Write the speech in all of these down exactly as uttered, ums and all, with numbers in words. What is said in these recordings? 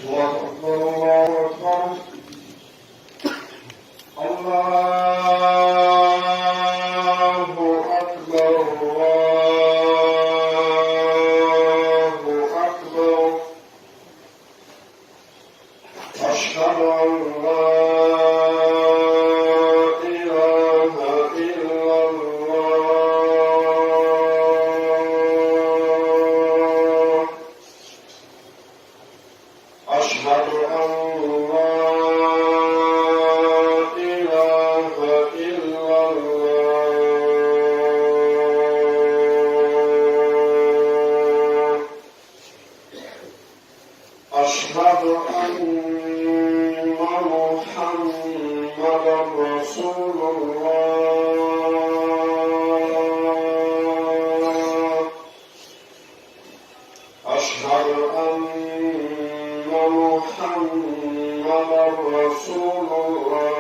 الله أكبر، الله أكبر. الله أكبر، الله أكبر. أشهد أن لا إله إلا الله. أشهد أن لا إله إلا الله. أشهد أن محمدا رسول الله. أشهد أن محمدا رسول الله.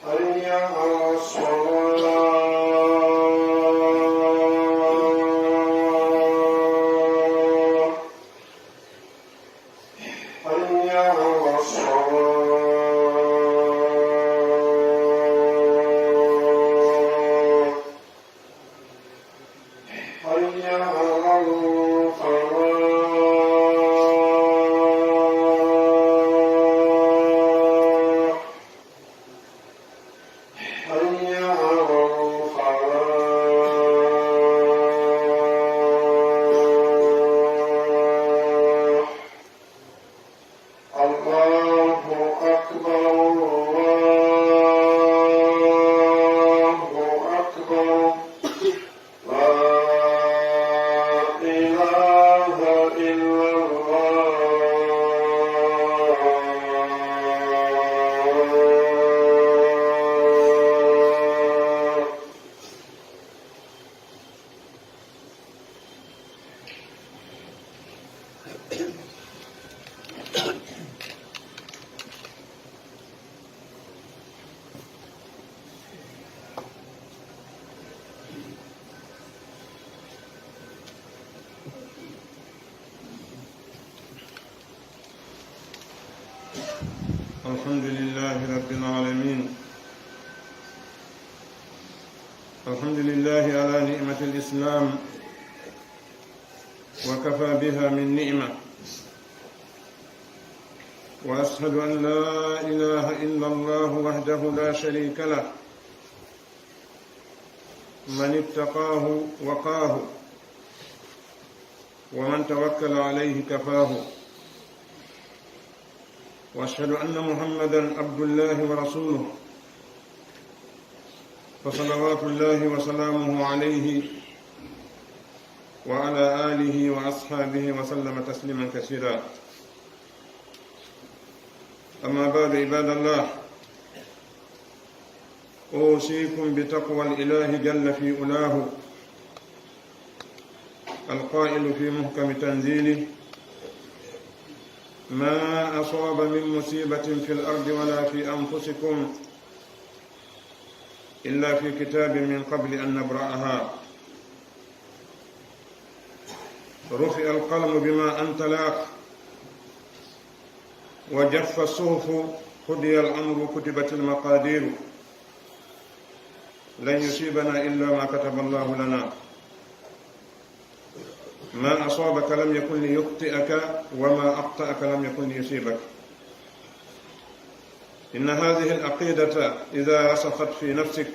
حي على الصلاة. حي على الصلاة. حي على الفلاح. حي على الفلاح. الله أكبر، الله أكبر. لا إله إلا الله. الحمد لله رب العالمين. الحمد لله على نعمة الإسلام، وكفى بها من نعمة. وأشهد أن لا إله إلا الله وحده لا شريك له، من اتقاه وقاه، ومن توكل عليه كفاه. وأشهد أن محمدا عبد الله ورسوله، فصلوات الله وسلامه عليه وعلى آله وأصحابه وسلم تسليما كثيرا. أما بعد، عباد الله، أوصيكم بتقوى الإله جل في علاه القائل في محكم تنزيله: ما أصاب من مصيبة في الأرض ولا في أنفسكم إلا في كتاب من قبل أن نبرأها. رفع القلم بما أنطلق، وجف الصحف، قضي الأمر، كتبت المقادير، لن يصيبنا إلا ما كتب الله لنا، ما أصابك لم يكن ليخطئك، وما أخطأك لم يكن ليصيبك. إن هذه العقيدة إذا رسخت في نفسك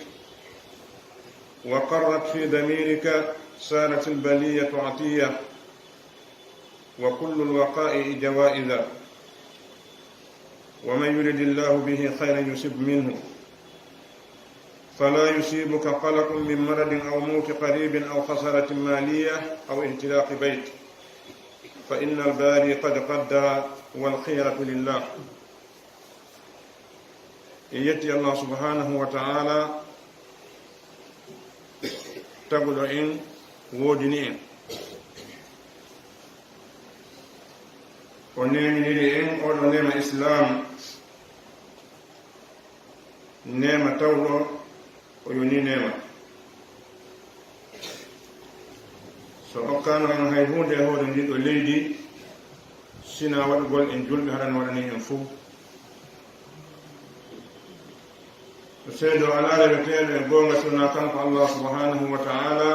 وقرت في ضميرك، صارت البلية عطية، وكل الوقائع جوائز، ومن يرد الله به خيرا يصب منه، فلا يصيبك قلق من مرض أو موت قريب أو خسارة مالية أو احتراق بيت، فإن الباري قد قدر، والخيرة لله. En yetti Allah subhanahu wa ta'ala, taguɗo en, woodini en. O neeminiri en oɗo neema Islaam, neema tawɗo o yoni neema. So okkaano en hay huunde e hoore ndii ɗoo leydi, sinaa waɗugol en julɓe, haɗan waɗani en fuu. Seedo alaa reweteeɗo e goonga si wonaa kanko Allah subhanahu wa ta'ala.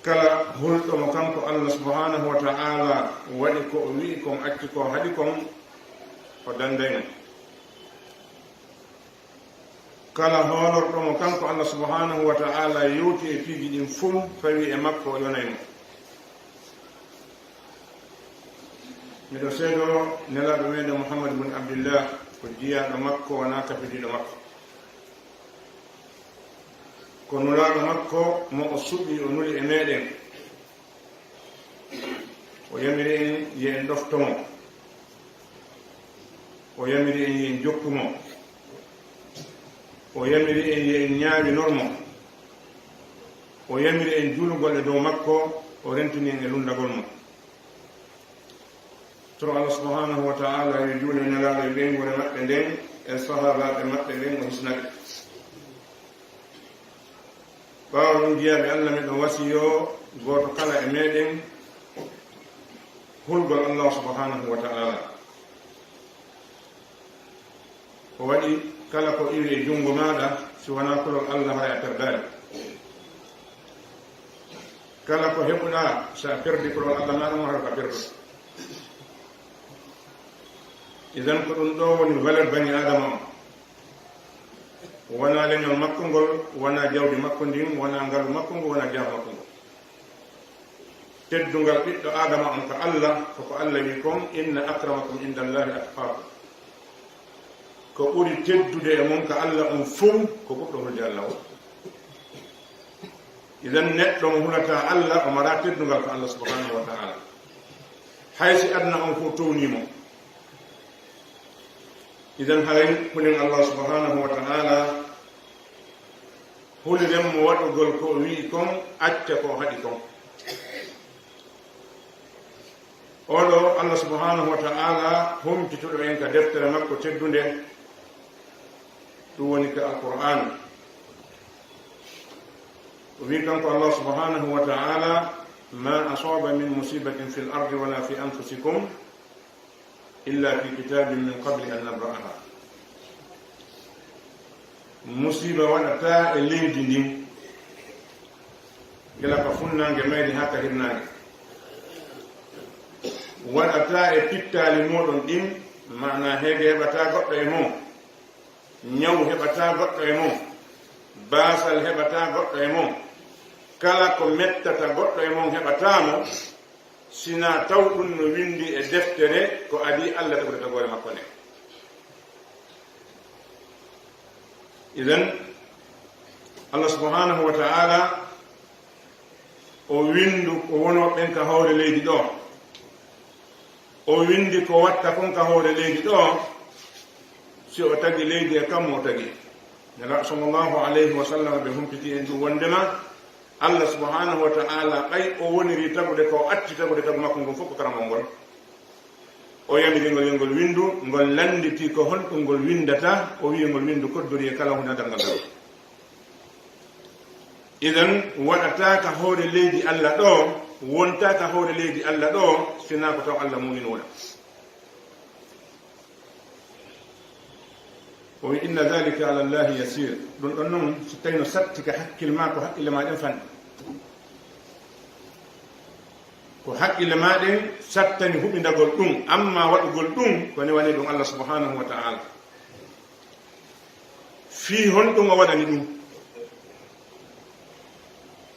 Kala hulɗo mo kanko Allah subhanahu wa ta'ala waɗi ko o wi'i kon, acci ko haɗi kon, o danday mo. Kala hoolorɗo mo kanko Allah subhanahu wa ta'ala yewti e piiji ɗin fuu, fawi e makko, o yonay mo. Miɗo seedo Nelaaɗo meɗen Muhammad bin Abdillah ko jiyaaɗo makko, wonaa kafidiiɗo makko. Ko nulaaɗo makko mo o suɓi, o nuli e meɗen. O yamiri en yo en ɗofto mo. O yamiri en yo en jokku mo. O yamiri en yo en ñaawinor mo. O yamiri en juulugol e dow makko, o rentini en e lunndagol mo. Toro Allah subhanahu wa ta'ala yo juulu e Nelaaɗo e ɓeynguure maɓɓe nden, e sahaabaaɓe maɓɓe ɓen, o hisna ɓe. Ɓaawo ɗum, jiyaaɓe Allah, miɗo wasiyoo gooto kala e meɗen hulgol Allah subhanahu wa ta'ala. Ko waɗi kala ko iwi e junngo maaɗa, si wonaa kulol Allah, haray a perdaali. Kala ko heɓuɗaa, si a perdi kulol Allah maaɗa, mo haray ko a perduɗo. Idan, ko ɗum ɗoo woni valeur bani Aadama on. Wonaa leñol makko ngol, wonaa jawdi makko ndin, wonaa ngalu makko ngu, wonaa jaahu makko ngu. Teddungal ɓiɗɗo Aadama on ka Allah, ko ko Allah wi kon, "Inna akramakum indallahi atqakum." Ko ɓuri teddude e mon ka Allah on fow, ko ɓurɗo hulde Allah o. Idan, neɗɗo mo hulataa Allah, o maraa teddungal ka Allah subhanahu wa ta'ala. Hay si aduna on fow townii mo. Idan, haray hulen Allah subhanahu wa ta'ala, huliren mo waɗugol ko o wi'i kon, acca ko o haɗi kon. Oɗo Allah subhanahu wa ta'ala, humpituɗo en ka deftere makko teddunde, ɗum woni ka Alqur'an. O wi'i kanko Allah subhanahu wa ta'ala, "Ma asaba min musibatin fil ardi wala fi anfusikum illa fi kitabin min qabli an nabra'aha." Musiba waɗataa e leydi ndin, gila ka funnaange mayri haa ka hirnaange. Waɗataa e pittaali mooɗon ɗin, maanaa heege heɓataa goɗɗo e mon, ñaw heɓataa goɗɗo e mon, baasal heɓataa goɗɗo e mon, kala ko mettata goɗɗo e mon heɓataa mo, sinaa taw ɗum no winndi e deftere ko adii Allah tagude tagoore makko nde. Idan, Allah subhanahu wa ta'ala o winndu ko wonoo ɓen ka hoore leydi ɗo. O winndi ko watta kon ka hoore leydi ɗo. Si o tagi leydi e kammu o tagi. Nelaaɗo sallallahu alayhi wa sallam ɓe humpiti en ɗum wondema Allah subhanahu wa ta'ala ɓay o woniri tagude ko o acci tagude tagu makko ngon fof ko karamol ngol. O yamiri ngol yo ngol winndu, ngol lannditi ko honɗum ngol winndata, o wi'i ngol winndu koddori e kala hunde adal ngal daw. Idan, waɗataa ka hoore leydi Allah ɗo, wontaa ka hoore leydi Allah ɗo, sinaa ko taw Allah muuyino wona. O wi, "Inna dhalika ala Allahi yasir." Ɗum ɗon noon, so tawi no satti ka hakkille ma, ko hakkille ma ɗen fanɗi. Ko hakkille ma ɗen sattani huɓindagol ɗum, amma waɗugol ɗum, ko newani ɗum Allah subhanahu wa ta'ala. Fii honɗum o waɗani ɗum?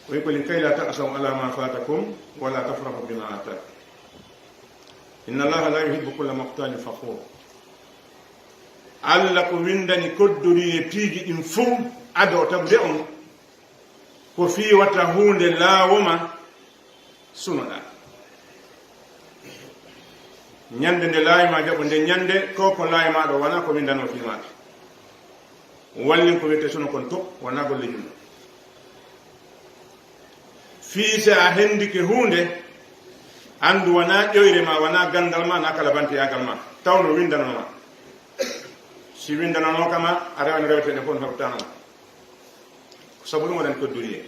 O wi ko, "Likay la ta'saw ala ma fatakum, wa la tafrahu bima atakum. Inna Allaha la yuhibbu kulla mukhtalin fakhur." Allah ko winndani koddori e piiji ɗin fow ado o tagude on, ko fii wata huunde laawo ma sunoɗaa. Ñande nde laawi ma jaɓo, nde ñande ko ko laawi ma ɗo wonaa ko winndanoo fii maaɗa. Wallin ko wiyetee suno kon to wonaa golle julɗo. Fii si a hendike huunde, anndu wonaa ƴoyre ma, wonaa ganndal ma, naa kala banteyaagal ma, taw no winndanoo ma. Si winndananoo ka ma, a rewani reweteeɗe fof no heɓtaano ma. Sabu ɗum waɗan koddoriyee.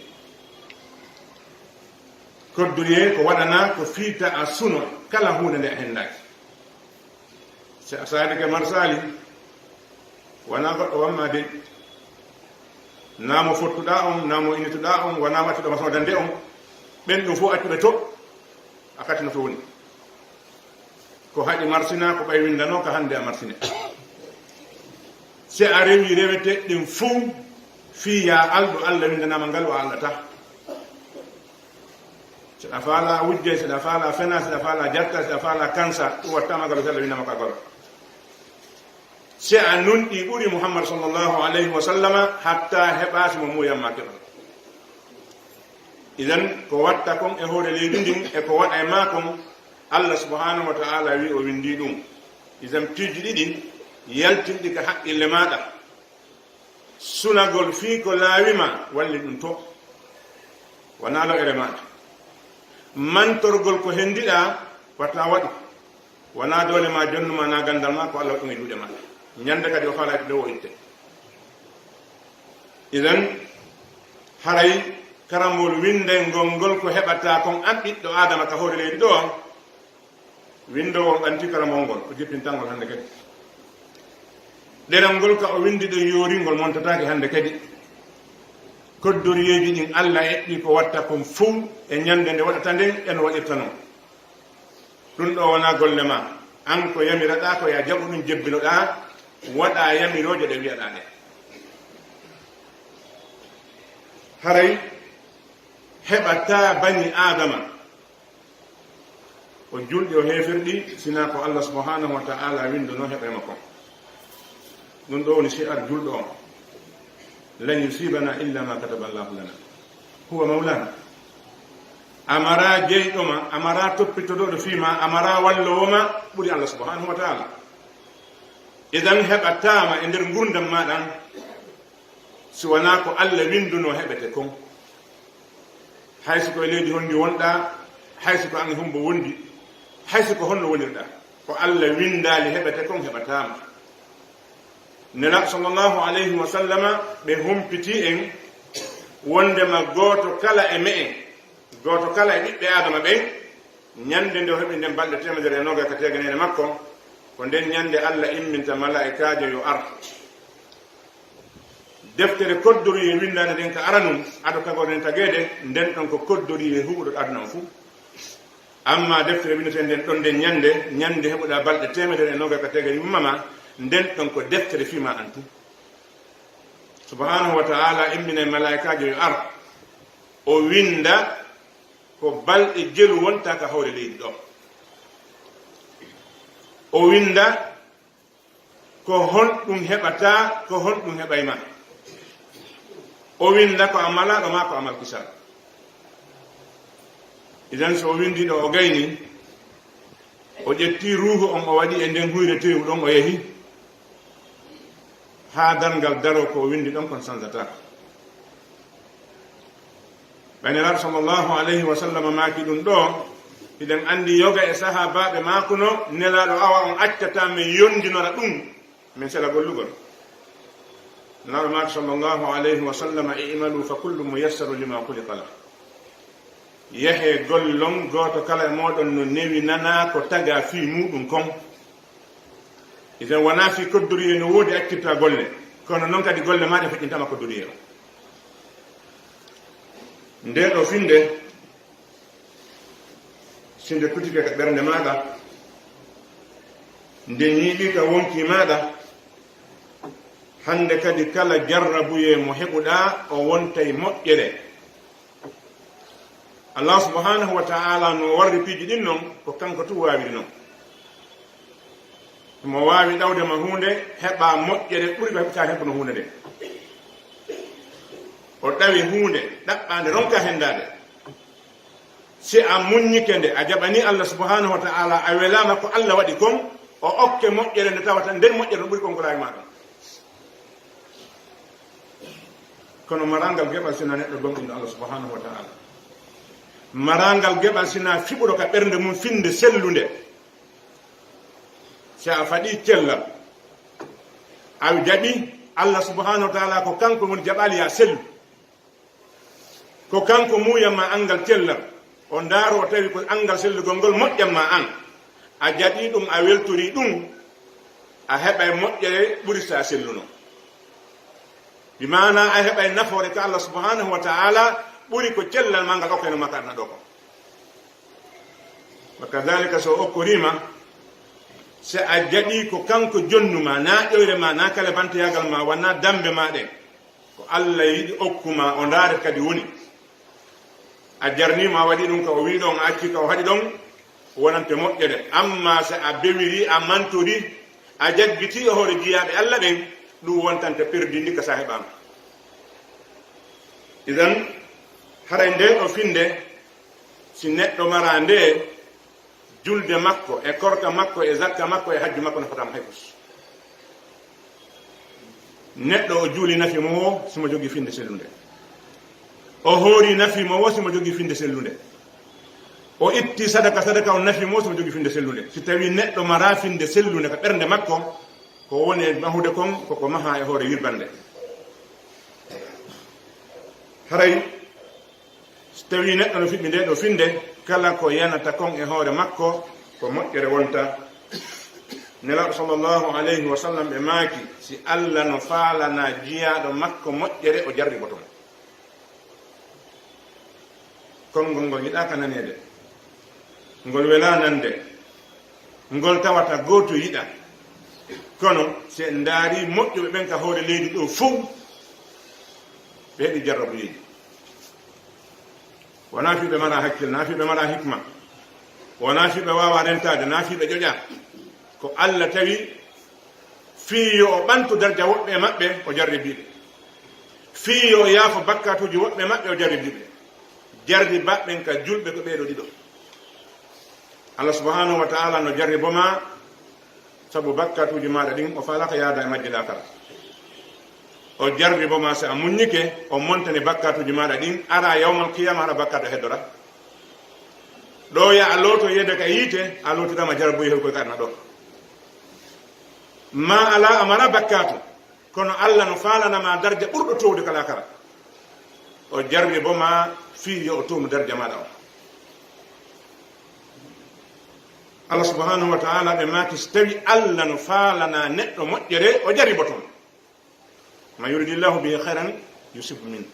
Koddoriyee ko waɗanaa ko fiita a suno kala huunde nde a henndaaki. Si a saadi ke marsaali, wanaa goɗɗo wammaa de. Naa mo fottuɗaa on, naa mo inituɗaa on, wanaa mo accuɗo ma soodande on. Ɓen ɗum fof accuɓe to, a kati no to woni. Ko haɗi marsina, ko ɓay winndano ka hannde a marsine. Si a rewi rewete ɗin fof, fii yaa alɗo Allah winndanaama ngal o alɗata. Si a faala wujje, si a faala fena, si a faala jatta, si a faala kansa, ɗum wattaama ngal o si Allah winndama ka goro. Si a nunɗi ɓuri Muhammad sallallahu alayhi wa sallama, hatta heɓa si mo muuyamma keɓa. Idan, ko watta kon e hoore leydi ndin, e ko waɗa e maa kon, Allah subhanahu wa ta'ala wi o windi ɗum. Idan, piiji ɗiɗi, yaltinɗi ka haqqille maaɗa. Sunagol fii ko laawi ma, walli ɗum to. Wanaa lo'ere maaɗa. Mantorgol ko hendiɗaa, wata waɗu. Wanaa doole maa, jonnu maa, naa gandal maa, ko Allah waɗi ɗum e juuɗe maa. Ñande kadi o faalay ɗo o itte. Idan, haray karambol windayngol ngol ko heɓata kon an ɓiɗɗo Aadama ka hoore leydi ɗo, windowo on ɓanti karambol ngol, o jippintangol hande kadi. Ɗeral ngol ka o windi ɗo yooringol montataake hande kadi. Koddoriyeeji ɗin Allah eɓɓi ko watta kon fow e ñande nde waɗata nden, e no waɗirta non. Ɗum ɗo wonaa golle ma. An ko yamiraɗaa ko ya jaɓu ɗum jebbinoɗaa, waɗa yamirooje ɗe wi'aɗaa ɗe. Haray heɓataa bani Aadama, o julɗi o heeferɗi, sinaa ko Allah subhanahu wa ta'ala winduno heɓay mo kon. Ɗum ɗo woni shi'ar julɗo on. Lan yusibana illa ma kataba Allahu lana. Huwa maulana. A maraa jeyɗo ma, a maraa toppitotooɗo fii ma, a maraa walloowo ma ɓuri Allah subhanahu wa ta'ala. Idan heɓataama e nder ngurdam ma ɗan, si wanaa ko Allah winduno heɓete kon. Hay si ko e leydi honndi wonɗaa, hay si ko an e hombo wondi, hay si ko honno wonirɗaa, ko Allah windaali heɓete kon heɓataama. Nelaaɗo sallallahu alayhi wa sallama, ɓe humpiti en wondema gooto kala e me'en, gooto kala e ɓiɓɓe Aadama ɓen, ñande nde o heɓi nden balɗe teemedere e noogay ka teeganeene makko, ko nden ñande Allah imminta malaa'ikaajo yo ar. Deftere koddoriyee windaande nden ka aranun, ado tagorde nden tageede, nden ɗon ko koddoriyee huɓuɗo aduna on fuu. Amma deftere windeteende nden ɗon nden ñande, ñande heɓuɗaa balɗe teemedere e noogay ka teeganeene yumma ma, nden ɗon ko deftere fii ma an tun. Subhanahu wa ta'ala imminay malaa'ikaajo yo ar, o winda ko balɗe jelu wonta ka hoore leydi ɗo. O winda ko honɗum heɓataa, ko honɗum heɓay ma. O winda ko a malaaɗo maa ko a malkisaa. Idan so o windi ɗo o gayni, o ƴetti ruuhu on o waɗi e nden huyre tewu ɗon o yehi. Haa darngal daroo ko o windi ɗon kon sanzataa. Ɓay Nelaaɗo sallallahu alayhi wa sallam maaki ɗum ɗo, hiɗen anndi yoga e sahaabaaɓe maako no Nelaaɗo awa on accataa men yondinora ɗum, men sela gollugol. Nelaaɗo maaki sallallahu alayhi wa sallam, i'malu fa kullu muyassaru lima khuliqa lah. Yahee gollon, gooto kala e mooɗon no newinanaa ko tagaa fii muuɗum kon. Idan wonaa fii koddoriyee no woodi accirta golle, kono non kadi golle maa ɗe feƴƴintama koddoriyee o. Ndee ɗoo finde, si nde tutike ka ɓernde maaɗa, nde ñiiɓi ka wonkii maaɗa, hannde kadi kala jarrabuyee mo heɓuɗaa, o wontay moƴƴere. Allah subhanahu wa ta'ala no warri piiji ɗin non, ko kanko tun waawiri non. Mo waawi ɗawde ma huunde, heɓa moƴƴere ɓuri ko heɓta heɓuno huunde nde. O ɗawi huunde, ɗaɓɓaande ronka henndaade. Si a muññike nde, a jaɓani Allah subhanahu wa ta'ala, a welaama ko Allah waɗi kon, o okke moƴƴere nde tawata nden moƴƴere no ɓuri kon ko laawi ma ɗon. Kono marangal geɓal sina neɗɗo gomɗinɗo Allah subhanahu wa ta'ala. Marangal geɓal sina fiɓuɗo ka ɓernde mum finde sellunde. Si a faɗi cellal, a jaɓi Allah subhanahu wa ta'ala ko kanko woni jaɓali ya sellu. Ko kanko muuyan ma anngal cellal, o ndaaro o tawi ko anngal sellugol ngol moƴƴan ma an. A jaɓii ɗum, a weltorii ɗum, a heɓay moƴƴere ɓuri so a selluno. Bi maana a heɓay nafoore ka Allah subhanahu wa ta'ala ɓuri ko cellal ma ngal okkayno ma ka aduna ɗo ko. Wa kadhalika so o okkorii ma, si a jaɓii ko kanko jonnu ma, na ƴoyre ma, na kalebantoyaagal ma, wona dambe ma ɗen. Ko Allah yiɗi okku ma, o ndaare kadi woni. A jarnii ma, a waɗii ɗum ka o wi'i ɗon, a accii ka o haɗi ɗon, wonante moƴƴere. Amma si a bewiri, a mantori, a jaggiti e hoore jiyaaɓe Allah ɓen, ɗum wontante perdindi ka sa heɓaama. Idan, haray nde ɗo finde, si neɗɗo mara nde, julde makko, e korka makko, e zakka makko, e hajju makko, nafataa mo hay fus. Neɗɗo o juuli nafi mo wo, si mo jogii finde sellunde. O hoori nafi mo wo, si mo jogii finde sellunde. O itti sadaka, sadaka o nafi mo wo, si mo jogii finde sellunde. Si tawi neɗɗo mara finde sellunde ka ɓernde makko, ko woni e mahude kon, ko ko maha e hoore wirbande. Haray, so tawi neɗɗo no fiɓi nde ɗo finde, kala ko yanata kon e hoore makko, ko moƴƴere wonta. Nelaaɗo sallallahu alayhi wa sallam ɓe maaki, si Allah no faalana jiyaaɗo makko moƴƴere, o jarriboto mo. Konngol ngol yiɗaaka naneede. Ngol welaa nande. Ngol tawata gooto yiɗa. Kono, si en ndaari moƴƴuɓe ɓen ka hoore leydi ɗo fow, ɓe heɓi jarrabuyeeji. Wonaa fii ɓe mara hakkil, naa fii ɓe mara hikma. Wonaa fii ɓe waawa rentaade, naa fii ɓe ƴoƴaa. Ko Allah tawi fii yo o ɓantu darja woɓɓe e maɓɓe, o jarribii ɓe. Fii yo o yaafo bakkaatuuji woɓɓe e maɓɓe, o jarribii ɓe. Jarribaaɓe ɓen ka julɓe ko ɓee ɗoo ɗiɗo. Allah subhanahu wa ta'ala no jarribo ma sabu bakkaatuuji maaɗa ɗin, o faalaaka yaada e majji laakara. O jarribo ma, si a muññike, o montani bakkaatuuji maaɗa ɗin, ara yawmal qiyama haɗa bakkaatu heddora. Ɗo ya a looto yeede ka yiite, a lootirama jarribo yehoy koy ka aduna ɗo. Ma ala a mara bakkaatu, kono Allah no faalana ma darja ɓurɗo towde ka laakara. O jarribo ma fii yo o townu darja maaɗa o. Allah subhanahu wa ta'ala ɓe maaki, si tawi Allah no faalana neɗɗo moƴƴere, o jarriboto mo. Man yuridillahu bihi khairan yusib min.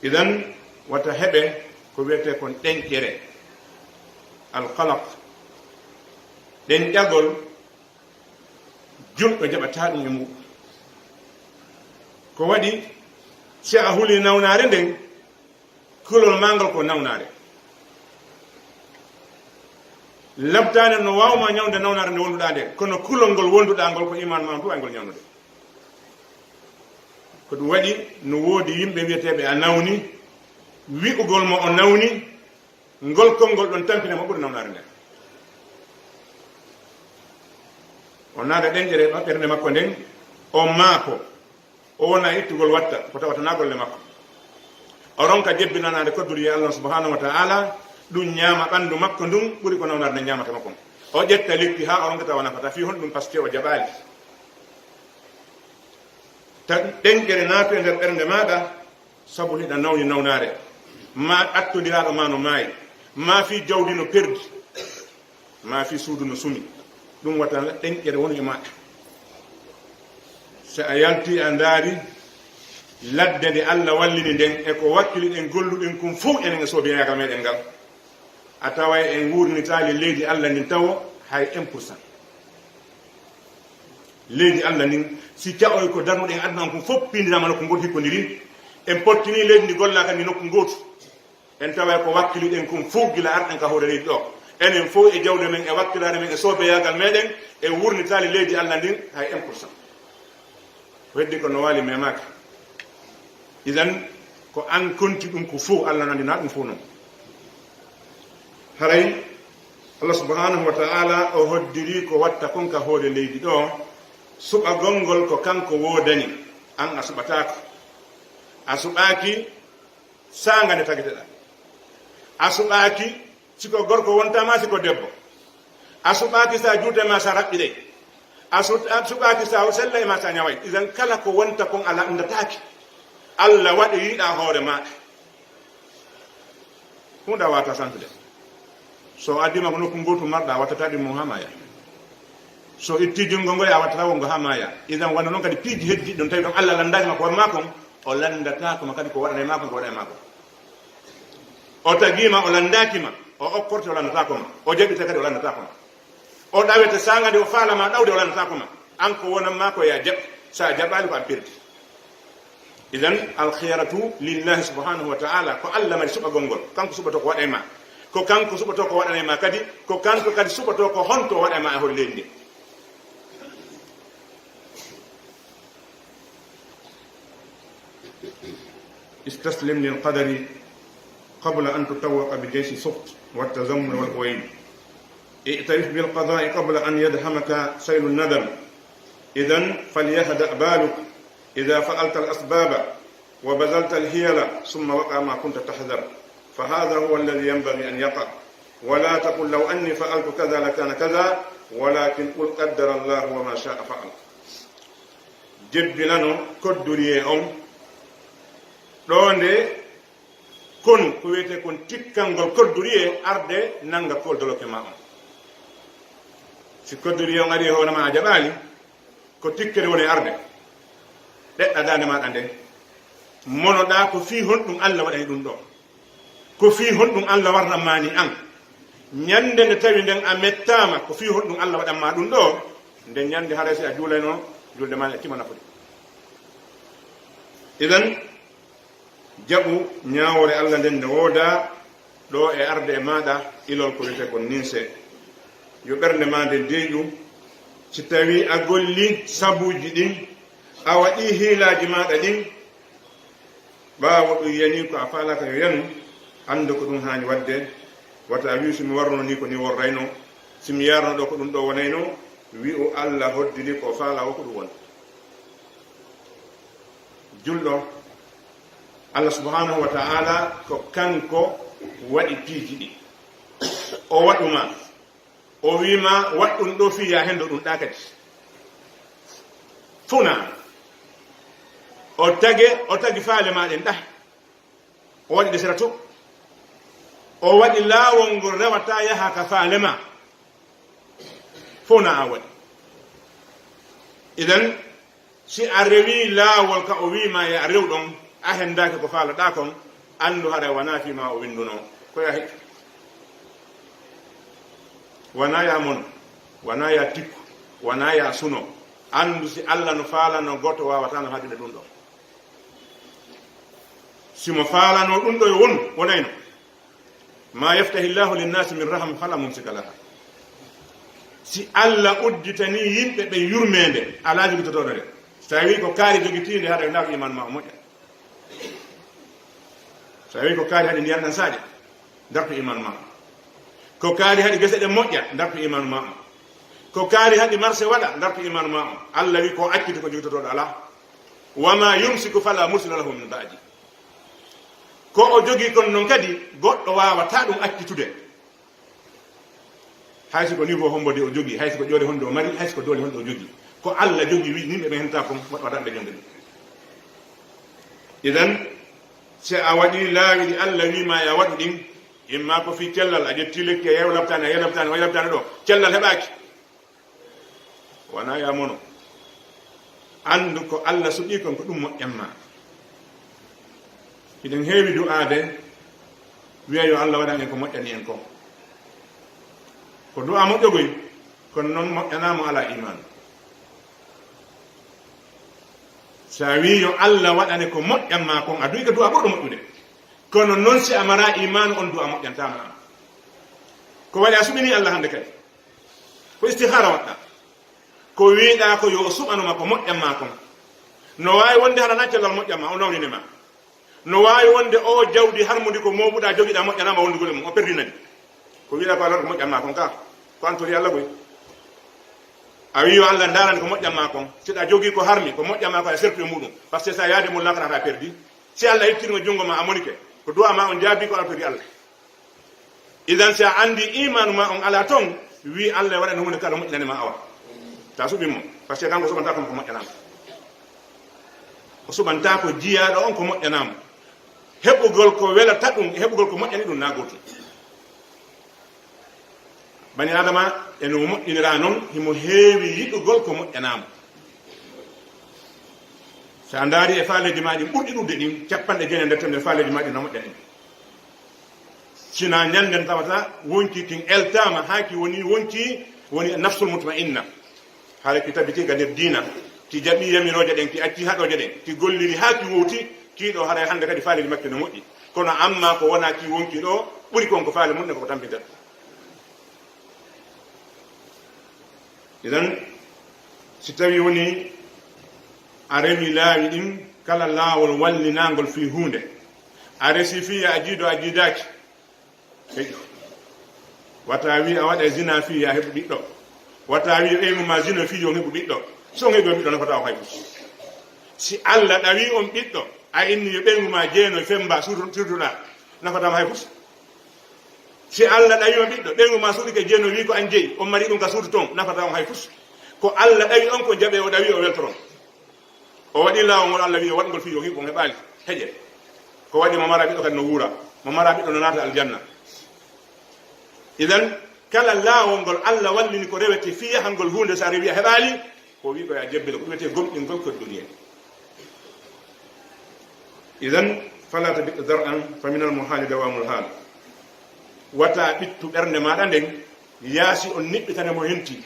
Idan, wata heɓe ko wiyetee kon ɗenƴere, alqalaq, ɗenƴagol, julɗo jaɓataa ɗum e muɗum. Ko waɗi, si a huli nawnaare nden, kulol maa ngol ko nawnaare. Labtaande no waawma ñawnde nawnaare nde wonduɗaa nden, kono kulol ngol wonduɗaa ngol ko iman maa on du ay ngol ñawnude. Ko ɗum waɗi no woodi yimɓe wiyeteeɓe a nawni, wi'ugol mo o nawni, ngol konngol ɗon tampina mo ɓuri nawnaare nden. O naada ɗenƴere ɓa-, ɓernde makko nden, o maako, o wona ittugol watta, ko tawata na golle makko. O ronka jebbinanaade kodduri Allah subhanahu wa ta'ala, ɗum ñaama ɓanndu makko ndun ɓuri ko nawnaare nden ñaamata mo kon. O ƴetta lekki haa o ronka tawa nafata, fii honɗum? Parce que o jaɓaali. Ta-, ɗenƴere naatu e nder ɓernde maaɗa, sabu hiɗa nawni nawnaare, maa ɓattondiraaɗo maa no maayi, maa fii jawdi no perdi, maa fii suudu no sumi, ɗum wata ɗenƴere wonu e maa. Si a yaltii a ndaari ladde nde Allah wallini nden e ko wakkiliɗen golluɗen kun fow enen e soobiyaagal meɗen ngal, a taway en wuurnitaali leydi Allah ndin tawo hay un pour cent. Leydi Allah ndin, si ca'oy ko darnuɗen aduna on kon fof piindiraama nokku gooto hikkondiri, en pottini leydi ndi gollaaka ndi nokku gootu. En taway ko wakkiliɗen kon fof gila arɗen ka hoore leydi ɗo. Enen fof e jawle men, e wakkilaare men, e soobeyaagal meɗen, en wurnitaali leydi Allah ndin hay un pour cent. Ko heddi ko no waali memaaka. Idan, ko an konti ɗum ko fof, Allah nandina ɗum fof noon. Haray, Allah subhanahu wa ta'ala o hoddiri ko watta kon ka hoore leydi ɗo, suɓagol ngol ko kanko woodani, an a suɓataako. A suɓaaki saanga nde tagiteɗaa. A suɓaaki si ko gorko wonta ma, si ko debbo. A suɓaaki sa juuta ma, sa raɓɓiray. A su-, a suɓaaki sa sellay ma, sa ñaway. Idan kala ko wonta kon a lanndataake. Allah waɗi yiɗa hoore maaɗa. Huunde a waawata santude. So a addiima ko nokku ngootu marɗa, a wattataa ɗimmo haa maaya. So itti junngo ngo, a wattataa wonngo haa maaya. Idan wano noon kadi piiji heddi ɗon, tawi ɗon Allah lanndaaki ma ko hoore maa kon, o lanndataa ko ma kadi ko waɗanay maa kon, ko waɗanay maa kon. O tagii ma, o lanndaaki ma, o okkorte, o lanndataa ko ma. O jaɓita kadi, o lanndataa ko ma. O ɗawete saanga nde o faala ma ɗawde, o lanndataa ko ma. An ko wonan maa ko ya jaɓ, so a jaɓaali ko a perdi. Idan, alkhiyaratu lillahi subhanahu wa ta'ala, ko Allah mari suɓagol ngol. Kanko suɓoto ko waɗay ma. Ko kanko suɓoto ko waɗanay ma kadi, ko kanko kadi suɓoto ko honto o waɗay ma e hoore leydi ndi. استسلم للقدر قبل أن تطوق بجيش السخط والتذمر والأويل. اعترف بالقضاء قبل أن يدهمك سيل الندم. إذن فليهدأ بالك إذا فعلت الأسباب وبذلت الحيل ثم وقع ما كنت تحذر، فهذا هو الذي ينبغي أن يقع. ولا تقل: "لو أني فعلت كذا لكان كذا"، ولكن قل: "قدر الله وما شاء فعل". Jebbilano coddurier on. Ɗo nde konu ko wiyetee kon tikkangol coddurier, arde nannga kool doloke ma on. Si coddurier on ari e hoore ma a jaɓaali, ko tikkere woni e arde. Ɗeɗɗa daande maaɗa nden. Monoɗaa ko fii honɗum Allah waɗani ɗum ɗo. Ko fii honɗum Allah warnammaani an? Ñannde nde tawi nden a mettaama, ko fii honɗum Allah waɗanmaa ɗum ɗo? Nden ñannde haray si a juulayno, julde maa a timma nafude. Idan, jaɓu ñaawoore Allah nden nde woodaa ɗo e arde e maaɗa ilol ko wiyetee kon ninse. Yo ɓernde maa nden deeƴu. Si tawii a golli sabuuji ɗin, a waɗii hiilaaji maaɗa ɗin, ɓaawo ɗum yanii ko a faalaaka yo yanu, anndu ko ɗum haani waɗde. Wata a wi'u, "Si mi warno nii ko nii worrayno, si mi yaarno ɗo ko ɗum ɗo wonayno." Wi'u Allah hoddiri ko o faalaa o ko ɗum woni. Julɗo, Allah subhanahu wa ta'ala ko kanko waɗi piiji ɗi. O waɗu ma. O wii ma, "Waɗ ɗum ɗo fii ya hendo ɗum ɗa kadi." Funa. O tage, o tagi faale ma ɗen ɗa. O waɗi ɗe sera to. O waɗi laawol ngol rewata yaha ka faale ma. Funa a waɗi. Idan, si a rewii laawol ka o wii ma ya rew ɗon, a hendaaki ko faaloɗaa kon, anndu haray wanaa fii ma o winndunoo. Ko ya heƴu. Wanaa ya mono, wanaa ya tikku, wanaa ya suno. Anndu si Allah no faalano gooto waawataa no haddina ɗum ɗon. Si mo faalano ɗum ɗo yo wonu, wonayno. "Ma yaftahi Llahu linnasi min rahma fala mumsika laha." Si Allah udditanii yimɓe ɓe yurmeende, alaa jogitotooɗo nde. So tawii ko kaari jogitiinde, haɗa ndartu iman ma o moƴƴa. So tawii ko kaari haɗi ndiyan ɗan saaƴa, ndartu iman ma. Ko kaari haɗi gese ɗen moƴƴa, ndartu iman ma. Ko kaari haɗi marse waɗa, ndartu iman ma. Allah wi ko acciti ko jogitotooɗo alaa. "Wa ma yumsiku fala mursila lahu min ba'di." Ko o jogii kon non kadi, goɗɗo waawataa ɗum accitude. Hay si ko niveau hombo de o jogii, hay si ko ƴoore honde o mari, hay si ko doole honde o jogii. Ko Allah jogii, wi yimɓe ɓe henta kon, waɗa ɓe jonde ɗum. Idan, si a waɗi laawi ɗi Allah wi ma ya waɗu ɗin, imma ko fii cellal, a ƴetti lekki, a yehi laptaani, a yehi laptaani, o yehi laptaani ɗo, cellal heɓaaki. Wanaa ya mono. Anndu ko Allah suɓii kon ko ɗum moƴƴan ma. Hiɗen heewi du'aade, wi'a yo Allah waɗan en ko moƴƴani en ko. Ko du'a moƴƴogoy, kono non moƴƴanaa mo alaa iman. Si a wii yo Allah waɗane ko moƴƴan ma kon, a du'ii ko du'a ɓurɗo moƴƴude. Kono non si a maraa iman, on du'a moƴƴantaa ma. Ko waɗi a suɓinii Allah hande kadi. Ko istikhara waɗɗaa. Ko wiiɗaa ko yo o suɓano ma ko moƴƴan ma kon. No waawi wonde hara na cellal moƴƴan ma, o nawnine ma. No waawi wonde o jawdi harmundi ko mooɓuɗaa jogiɗaa moƴƴanaa ma wondugol e mum, o perdinani. Ko wiiɗaa ko alaa ko moƴƴan ma kon ka, ko an tori Allah koy. A wii yo Allah ndaarani ko moƴƴan ma kon. Si ɗa jogii ko harmi, ko moƴƴan ma kon a sertu e muɗum. Parce que sa yaade mum lakara a perdi. Si Allah ittirma junngo ma a monike, ko du'a ma on jaabi ko alaa tori Allah. Idan, si a anndi imaanu ma on alaa ton, wii Allah e waɗani huunde kala moƴƴinani ma awa. Ta suɓin mo, parce que kanko suɓanta kon ko moƴƴanaa ma. O suɓantaako jiyaaɗo on ko moƴƴanaa mo. Heɓugol ko welata ɗum e heɓugol ko moƴƴani ɗum naa gootum. Bani Aadama e no moƴƴiniraa non, himo heewi yiɗugol ko moƴƴanaa mo. So a ndaari e faaleeji maa ɗin ɓurɗi ɗuuɗude ɗin, capanɗe jeenayi nder teemedere faaleeji maa ɗin no moƴƴani ɗin. Sinaa ñannden tawata wonkii kin eltaama, haa ki woni wonkii, woni nafsul mutma'inna. Haray ki tabitii ka nder diina, ki jaɓii yamirooje ɗen, ki accii haɗooje ɗen, ki golliri haa ki wowti, kii ɗoo haray hannde kadi faaleeji makki no moƴƴi. Kono amma ko wonaa kii wonkii ɗoo, ɓuri kon ko faale mun ɗen ko ko tampinta ɗum. Idan, si tawii woni a rewi laawi ɗin, kala laawol wallinaangol fii huunde, a resii fii a jiidoo a jiidaaki, heƴu. Wata wii a waɗa zina fii yo a heɓu ɓiɗɗo. Wata wii ɓeyngu maa zino fii yo on heɓu ɓiɗɗo. Si on heɓii on ɓiɗɗo, nafataa on hay fus. Si Alla ɗawii on ɓiɗɗo, a inni yo ɓeyngu maa jeeno femba, surtu-, surtuɗaa, nafataa ma hay fus. Si Alla ɗawii ma ɓiɗɗo, ɓeyngu maa suuɗike jeeno, wii ko an jeyi, on mari ɗum ka suudu ton, nafataa on hay fus. Ko Alla ɗawi on, ko jaɓee o ɗawi, o weltoron. O waɗi laawol ngol Alla wi'i o waɗngol fii yo hiɓɓo on heɓaali. Heƴe. Ko waɗi mo maraa ɓiɗɗo kadi no wuura. Mo maraa ɓiɗɗo no naata aljanna. Idan, kala laawol ngol Alla wallini ko rewete fii yahangol huunde, so a rewi a heɓaali, ko wi'i ko yo a jebbile, ko ɗum wiyetee gomɗingol ko duniya. Idan, fala tabiq zar'an fa min al muhali dawamul hal. Wata ɓittu ɓernde maaɗa nden, yaasi on niɓɓitane mo henti.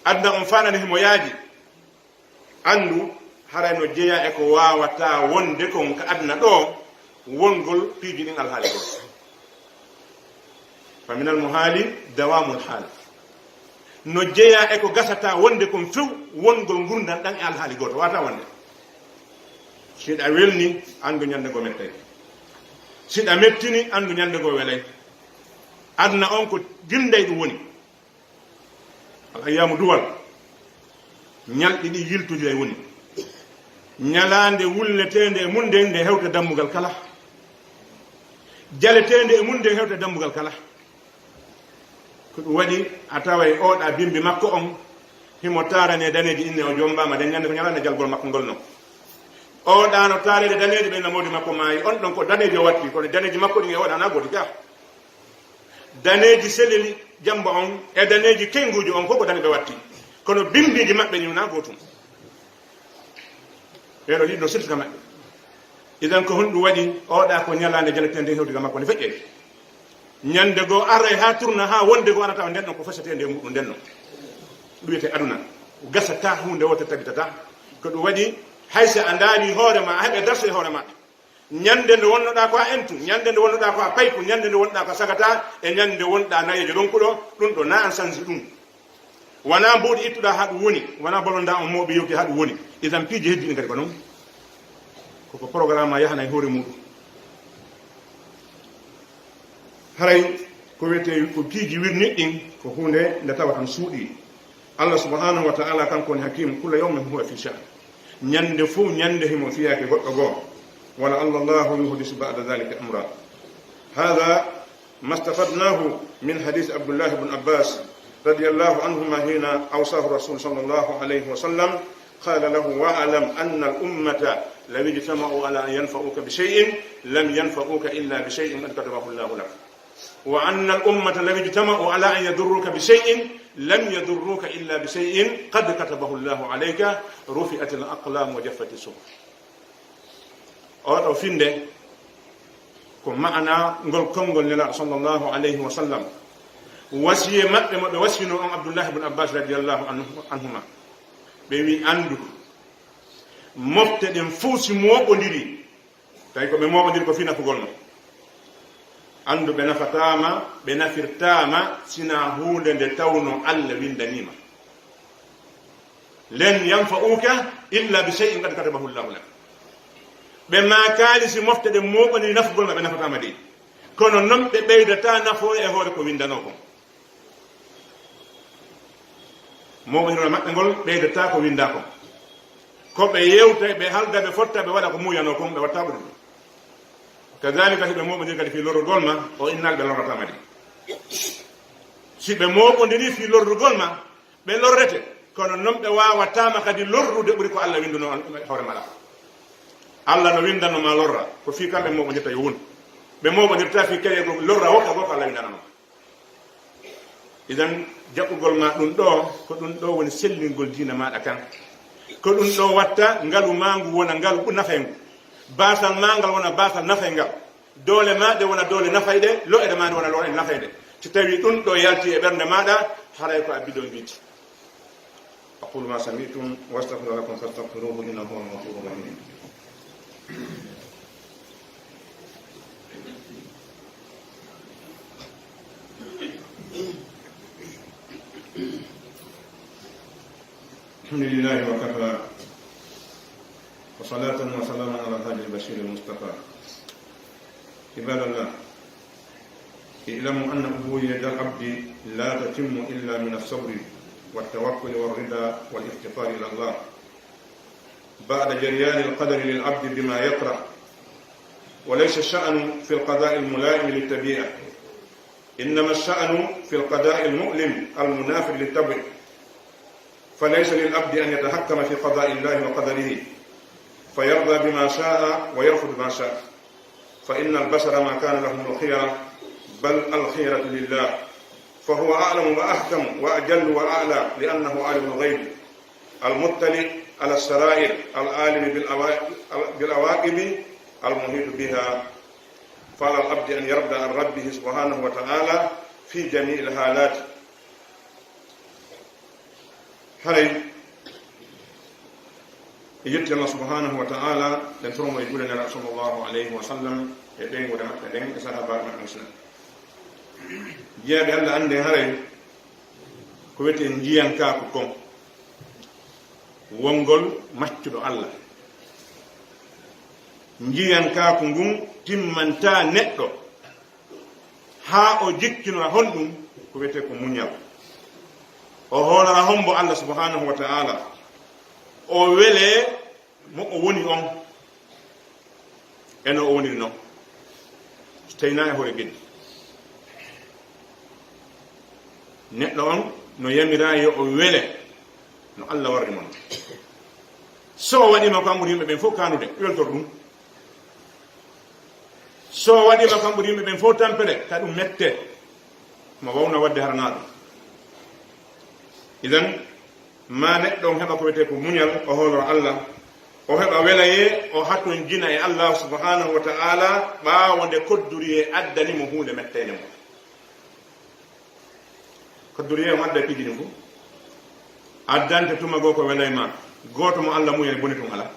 Aduna on faanani himo yaaji. Anndu, haray no jeyaa e ko waawataa wonde kon ka aduna ɗoo, wongol piiji ɗin alhaali gooto. Fa minal muhaali dawaamul haal. No jeyaa e ko gasataa wonde kon few, wongol ngurndan ɗan e alhaali gooto. Waawataa wonde. Si ɗa welni, anndu ñande goo mettay. Si ɗa mettini, anndu ñande goo welay. Aduna on ko gilnday ɗum woni. Al ayyaamu duwal. Ñalɗi ɗi yiltodiray woni. Ñalaande wulleteende e mun nden, nde hewta dammugal kala. Jaleteende e mun nden hewta dammugal kala. Ko ɗum waɗi a taway oɗa bimbi makko on, himo taarane daneeji inne o jombaama, nden ñande ko ñalaande jalgol makko ngol non. Oɗa no taareede daneeji ɓen na moodi makko maayi, on ɗon ko daneeji o watti, kono daneeji makko ɗin e oɗa na gooti ka. Daneeji seleli jamba on e daneeji kenguuji on, ko ko dane ɓe watti. Kono bimbiiji maɓɓe ɗin wonaa gootum. Ɓeeɗo ɗiɗi no sirti ka maɓɓe. Idan ko honɗum waɗi oɗa ko ñalaande jaleteende hewti ka makko ne feƴƴe. Ñande goo aray haa turna haa wonde goo arata nden ɗon ko fasateende e muɗum nden non. Ɗum wiyetee aduna. Gasataa huunde woote tabitataa. Ko ɗum waɗi hay so a ndaari hoore ma, a heɓe darso e hoore ma. Ñande nde wonnoɗaa ko a entu, ñande nde wonnoɗaa ko a payku, ñande nde wonɗaa ko a sagata, e ñande wonɗaa nayeejo ɗon kuɗo, ɗum ɗo na an sansi ɗum. Wonaa mbuuɗi ittuɗaa haa ɗum woni, wonaa bolondaa on mooɓi yewti haa ɗum woni. Idan piiji heddiiɗi kadi ko non. Koko programme a yahana e hoore muɗum. Haray ko wiyetee ko piiji wirniɗi ɗin ko huunde nde tawa tan suuɗii. Allah subhanahu wa ta'ala kanko woni hakim, kulla yawmin huwa fi sha'an. Ñande fow ñande himo fiyaake goɗɗo goo. Wala Allah Allahu yuhdisu ba'da dhalika amra. Hadha ما استفدناه من حديث عبد الله بن عباس رضي الله عنهما حين أوصاه الرسول صلى الله عليه وسلم، قال له: واعلم أن الأمة لو اجتمعوا على أن ينفعوك بشيء لم ينفعوك إلا بشيء قد كتبه الله لك، وأن الأمة لو اجتمعوا على أن يضروك بشيء لم يضروك إلا بشيء قد كتبه الله عليك، رفعت الأقلام وجفت الصحف. Oɗo finde ko ma'ana ngol konngol Nelaaɗo sallallahu alayhi wa sallam. Wasiye maɓɓe mo ɓe wasiyno on Abdullahi ibn Abbas radiyallahu anhu, anhuma. Ɓe wi, anndu, mofte ɗen fow si mooɓondiri, tawi ko ɓe mooɓondiri ko fii nafugol ma. Anndu ɓe nafataama, ɓe nafirtaama, sinaa huunde nde tawno Alla winndanii ma. Len yanfa'uka illa bi shay'in qad katabahu Allahu lak. Ɓe maakaali si mofte ɗen mooɓani nafugol ma, ɓe nafataama dey. Kono non ɓe ɓeydataa nafoore e hoore ko winndanoo kon. Mooɓondirol maɓɓe ngol ɓeydataa ko winndaa kon. Ko ɓe yewta, ɓe halda, ɓe fotta, ɓe waɗa ko muuyanoo kon, ɓe watta ɓuri ɗum. Kadhalika, si ɓe mooɓondiri kadi fii lorrugol ma, o innaali ɓe lorrataama dey. Si ɓe mooɓondiri fii lorrugol ma, ɓe lorrete, kono non ɓe waawataama kadi lorrude ɓuri ko Alla winnduno on hoore maɗa. Allah no windanno ma lorra, ko fii kamɓe mooɓondirta yo won. Ɓe mooɓondirta fii keɓeego lorra wokka goo ko Allah windanano. Idan, jaɓɓugol ma ɗum ɗoo, ko ɗum ɗoo woni sellingol diina maaɗa kan. Ko ɗum ɗoo watta ngalu maa ngu wona ngalu ɓu-, nafayngu. Baasal maa ngal wona baasal nafayngal. Doole maa ɗe wona doole nafayɗe, lo'ere maa nde wona lo'ere nafayɗe. Si tawii ɗum ɗoo yaltii e ɓernde maaɗa, haray ko a bidon wiiti. أقول ما سمعتم وأستغفر لكم فاستغفروه إنه هو الغفور الرحيم. الحمد لله وكفى، وصلاة وسلاما على الهادي البشير المصطفى. عباد الله، اعلموا أن عبودية العبد لا تتم إلا من الصبر والتوكل والرضا والافتقار إلى الله بعد جريان القدر للعبد بما يكره، وليس الشأن في القضاء الملائم للطبيعة، إنما الشأن في القضاء المؤلم المنافر للطبع، فليس للعبد أن يتحكم في قضاء الله وقدره فيرضى بما شاء ويرفض ما شاء، فإن البشر ما كان لهم الخيرة، بل الخيرة لله، فهو أعلم وأحكم وأجل وأعلى، لأنه عالم الغيب المطلع على السرائر، العالم بالعوا-، بالعواقب المحيط بها. فعلى العبد أن يرضى عن ربه سبحانه وتعالى في جميع الحالات. Haray, e yetti Allah subhanahu wa ta'ala, ɗen toromo e juulde Nelaaɗo sallallahu alayhi wa sallam, e ɓeynguure maɓɓe ɗen, e sahaabaaɓe maɓɓe Islam. Jiyaaɓe Allah, annden haray ko wiyetee njiyankaaku kon, wongol maccuɗo Allah. Njiyankaaku ngun timmantaa neɗɗo haa o jikkinora honɗum ko wiyetee ko muñal. O hoolora hombo Allah subhanahu wa ta'ala. O welee mo o woni on. E no o woniri non. So tawii naa e hoore geddi. Neɗɗo on no yamiraa yo o wele no Allah warri mo non. So o waɗiima ko an ɓuri yimɓe ɓen fof kaanude, weltor ɗum. So o waɗiima ko an ɓuri yimɓe ɓen fof tampere, ka ɗum mette. Mo wawna waɗde hara naa ɗum. Idan, ma neɗɗo on heɓa ko wiyetee ko muñal, o hoolora Allah, o heɓa welayee, o hatonjina e Allah subhanahu wa ta'ala, ɓaawo nde kodduriyee addani mo huunde metteende mo. Kodduriyee on adda e piiji ɗin fof. Addante tuma goo ko welay ma. Gooto mo Allah muuyani boni tun alaa.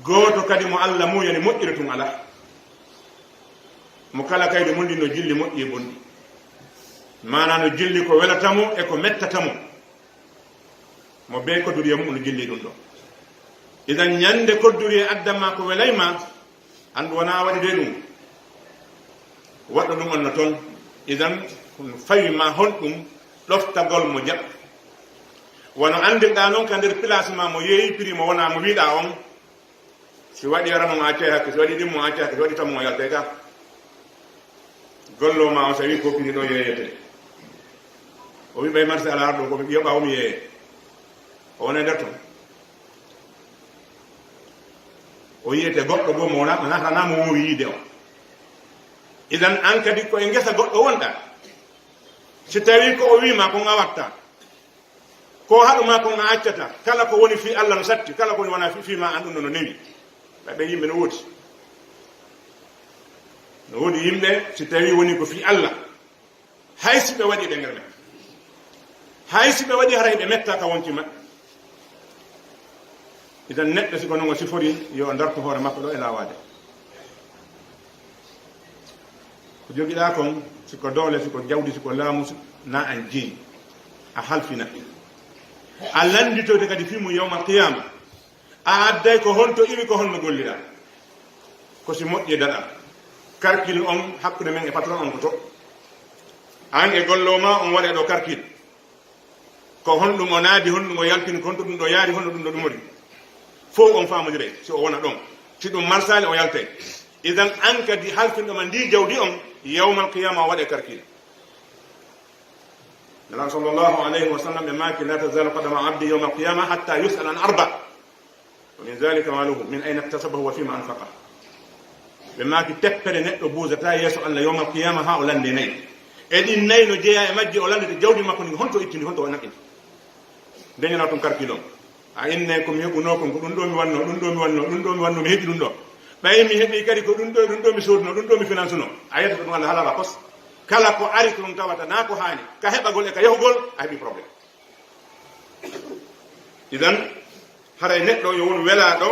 Gooto kadi mo Allah muuyani moƴƴiri tun alaa. Mo kala kaydi mun ɗin no jilli moƴƴi e bonɗi. Maanaa no jilli ko welata mo e ko mettata mo. Mo bee kodduriyee mum no jilli ɗum ɗoo. Idan ñande kodduriyee addan ma ko welay ma, anndu wonaa waɗude ɗum. Waɗɗo ɗum on no ton. Idan, ko no fawi ma honɗum ɗoftagol mo jaɓ. Wano anndirɗaa non ka nder place ma mo yeeyi prix mo wonaa mo wiɗaa on. Si waɗi arano mo accay hakke, si waɗi ɗimmo mo accay hakke, si waɗi tammo mo yaltay ka. Gollo ma on, so wi ko pini ɗo yeeyete. O wi ɓay marché ala arɗo ko ɓe yoɓa o mi yeeye. O wona e nder ton. O yiyete goɗɗo goo mo wona, mo natana mo wowi yiide o. Idan an kadi ko e ngesa goɗɗo wonɗa. Si tawi ko o wi ma ko nga watta. Ko haɗu ma ko nga accata. Kala ko woni fii Allah no satti. Kala ko woni wona fii, fii ma an ɗum no newi. Ɓay ɓe yimɓe no woodi. No woodi yimɓe si tawi woni ko fii Allah. Hay si ɓe waɗi ɓe ngerme. Hay si ɓe waɗi haray ɓe metta ka wonti maɓɓe. Idan neɗɗo si ko non o sifori yo o dartu hoore makko ɗo e laawaade. Ko jogiɗaa kon, si ko doole, si ko jawdi, si ko laamu, si na an jeyi, a halfina. A lannditoyte kadi fii mum yawmal qiyaama. A adday ko honto iwi, ko honno golliɗaa. Ko si moƴƴi daɗa. Karkil on hakkunde men e patron on ko to. An e gollo ma on waɗe ɗo karkil. Ko honɗum o naadi, honɗum o yaltini, ko honto ɗum ɗo yaari, honno ɗum ɗo ɗumori. Fow on faamodire, si o wona ɗon. Si ɗum marsaali, o yaltay. Idan an kadi halfinɗo ma ndi jawdi on, yawmal qiyama o waɗe karkil. Nela sallallahu alayhi wa sallam ɓe maaki, "La tazalu qadama abdi yawmal qiyama hatta yus'al an arba." O من ذلك ماله من أين اكتسبه وفيما أنفقه. Ɓe maaki, teppere neɗɗo buusataa yeeso Allah yawmal qiyaama haa o lande nayi. E ɗin nayi no jeyaa e majje, o landete jawdi makko ndin, honto o itti ndi, honto o naɓi ndi. Ndeñanaa tun karkilon. A inne ko mi heɓunoo kon, ko ɗun ɗoo mi wannoo, ɗun ɗoo mi wannoo, ɗun ɗoo mi wannoo, mi heɓi ɗun ɗoo. Ɓay mi heɓii kadi ko ɗun ɗoo, ɗun ɗoo mi sooduno, ɗun ɗoo mi finansuno. A yettata ɗun Allah halala kos. Kala ko ari ko ɗun tawata naa ko haani, ka heɓagol e ka yahugol, a heɓii problème. Idan, haray neɗɗo yo won welaaɗo,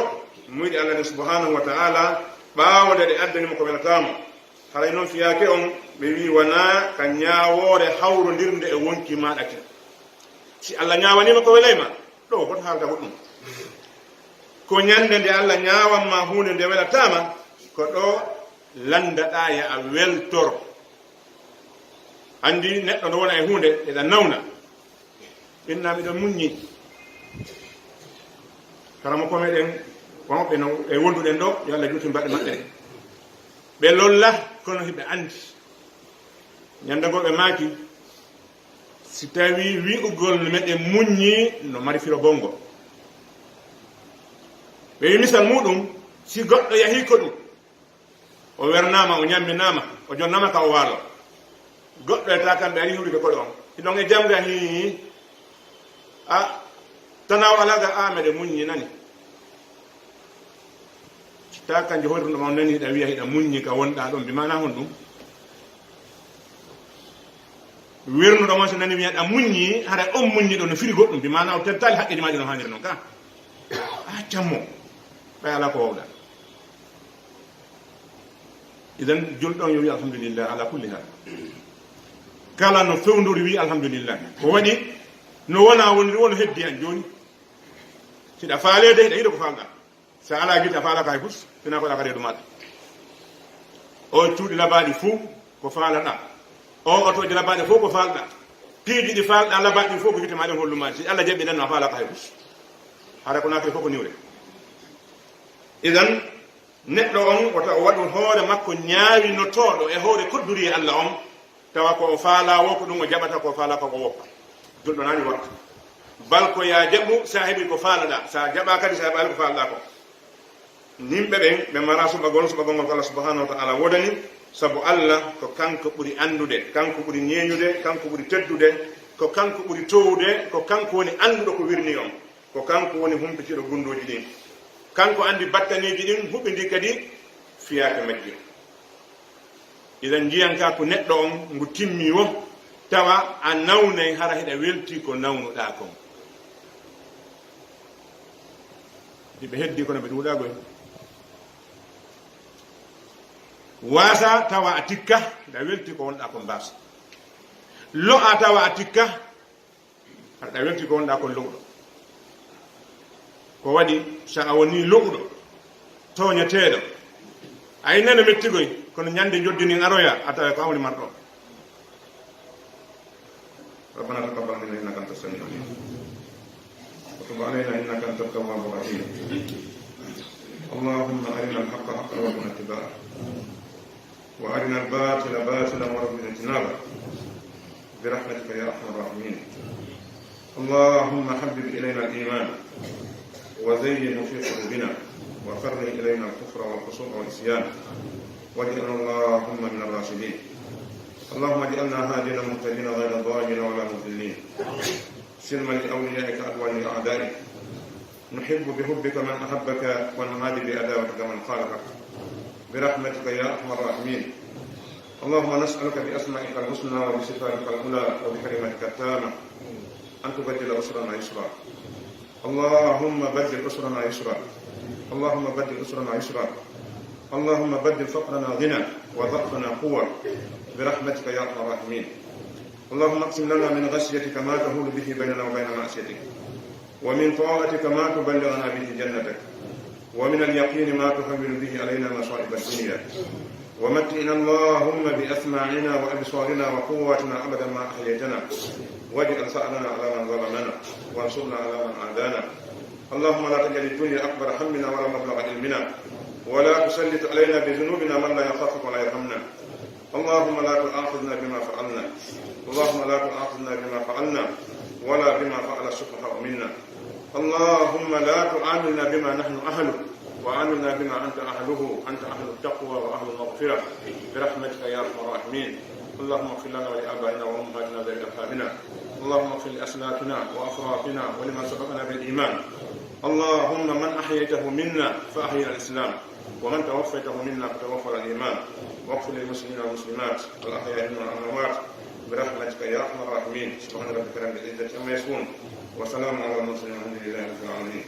muyɗi Allah nden subhanahu wa ta'ala, ɓaawo nde ɗe addani mo ko welataa mo. Haray non fiyaake on, ɓe wi'i, wanaa ka ñaawoore hawrondirnde e wonki maaɗa kin. Si Allah ñaawanii ma ko welay ma, ɗoo hoto haalta goɗɗum. Ko ñande nde Allah ñaawan ma huunde nde welataa ma, ko ɗoo landaɗaa ya a weltor. Anndi neɗɗo no wona e huunde, eɗa nawna. Inna miɗo muññi. Karamoko meɗen, wonɓe no e wonduɗen ɗoo, yo Allah juutin baɗe maɓɓe. Ɓe lolla, kono hiɓe anndi. Ñande goo ɓe maaki, si tawii wi'ugol meɗen muññi no mari firo bongo. Ɓe wi'i misal muuɗum, si goɗɗo yahii ko ɗum, o wernaama, o ñamminaama, o jonnaama ka o waalo. Goɗɗo e taa kamɓe ari huwrude koɗo on. Hiɗon e jam ga hii, a, tanaa o alaa ga, a, meɗe muññi nani. Taa kanjo hoyruɗo ma on nani hiɗa wi'a hiɗa muññi ka wonɗaa ɗon, bi maanaa honɗum? Wernuɗo ma so nani wi'a ɗa muññi, hara on muññi ɗon no firi goɗɗum, bi maanaa o tettaali haqqeeji maaji no haaniri non ka. A, cammo. Ɓay alaa ko wawɗaa. Idan, julɗo on yo wi' alhamdulillah ala kulli hal. Kala no fewndori wi' alhamdulillah. Ko waɗi, no wona woniri, wono heddi an jooni. Siɗa faaleede, hiɗa yiɗa ko faalɗaa. Sa alaa gite, a faalaaka hay fus, sinaa ko ɗa ka reedu maaɗa. O cuuɗi labaaɗi fow ko faalaɗaa. O otooji labaaɗi fow ko faalɗaa. Piiji ɗi faalɗaa labaaɗi fow ko gite maa ɗen hollu maa. Si Allah jaɓi ɗen, no a faalaaka hay fus. Hara ko naatiri fow ko niwre. Idan, neɗɗo on wota o waɗu hoore makko ñaawinotooɗo e hoore kodduri e Allah on, tawa ko o faalaa woo ko ɗum o jaɓata, ko o faalaa ko o woppa. Julɗo naani watta. Bal ko yaa jaɓu, sa heɓi ko faalaɗaa, sa jaɓaa kadi, sa heɓaali ko faalaɗaa ko. Yimɓe ɓen, ɓe maraa suɓagol, suɓagol ngol ko Allah subhanahu wa ta'ala woodani, sabu Allah ko kanko ɓuri anndude, kanko ɓuri ñeeñude, kanko ɓuri teddude, ko kanko ɓuri toowude, ko kanko woni annduɗo ko wirnii on. Ko kanko woni humpitiiɗo gunndooji ɗin. Kanko anndi battaniiji ɗin, huɓindii kadi fiyaake majji. Idan njiyan ka ko neɗɗo on ngu timmii woo, tawa a nawnay hara hiɗa weltii ko nawnuɗaa kon. Hiɓe heddii kono ɓe ɗuuɗaa goy. Waasa tawa a tikka, hiɗa weltii ko wonɗaa kon baasa. Lo'a tawa a tikka, aɗa welti ko wonɗaa kon lo'uɗo. Ko waɗi, so a wonii lo'uɗo, tooñeteeɗo, a innano mettigoy, kono ñande njoddinin aroya, a tawa ko an woni marɗo. ربنا تقبل منا إنك أنت السميع العليم وتب علينا إنك أنت التواب الرحيم. اللهم أرنا الحق حقا وارزقنا اتباعه وأرنا الباطل باطلا وارزقنا اجتنابه برحمتك يا أرحم الراحمين. اللهم حبب إلينا الإيمان وزينه في قلوبنا وكره إلينا الكفر والفسوق والعصيان واجعلنا اللهم من الراشدين. اللهم اجعلنا هادين مهتدين غير ضالين ولا مضلين. سلما لأوليائك عدوا لأعدائك. نحب بحبك من أحبك ونعادي بعداوتك من خالفك برحمتك يا أرحم الراحمين. اللهم نسألك بأسمائك الحسنى وبصفاتك العلى وبكلماتك التامة أن تبدل أسرنا يسرا. اللهم بدل أسرنا يسرا. اللهم بدل أسرنا يسرا. اللهم بدل فقرنا غنى وضعفنا قوة برحمتك يا أرحم الراحمين. اللهم اقسم لنا من خشيتك ما تحول به بيننا وبين معصيتك ومن طاعتك ما تبلغنا به جنتك ومن اليقين ما تهون به علينا مصائب الدنيا ومتعنا اللهم بأسماعنا وأبصارنا وقواتنا أبدا ما أحييتنا واجعل ثأرنا على من ظلمنا وانصرنا على من عادانا. اللهم لا تجعل الدنيا أكبر همنا ولا مبلغ علمنا ولا تسلط علينا بذنوبنا من لا يخافك ولا يرحمنا. اللهم لا تؤاخذنا بما فعلنا. اللهم لا تؤاخذنا بما فعلنا ولا بما فعل السفهاء منا. اللهم لا تعاملنا بما نحن أهله، وعاملنا بما أنت أهله، أنت أهل التقوى وأهل المغفرة، برحمتك يا أرحم الراحمين. اللهم اغفر لنا ولآبائنا وأمهاتنا ذوي أرحامنا. اللهم اغفر لأسلافنا وأشرافنا ولمن سبقنا بالإيمان. اللهم من أحييته منا فأحيي على الإسلام، ومن توفيته منا فتوفى على الإيمان، واغفر للمسلمين والمسلمات الأحياء منهم والأموات برحمتك يا أرحم الراحمين. سبحان ربك رب العزة عما يصفون، وسلام على المرسلين والحمد لله رب العالمين.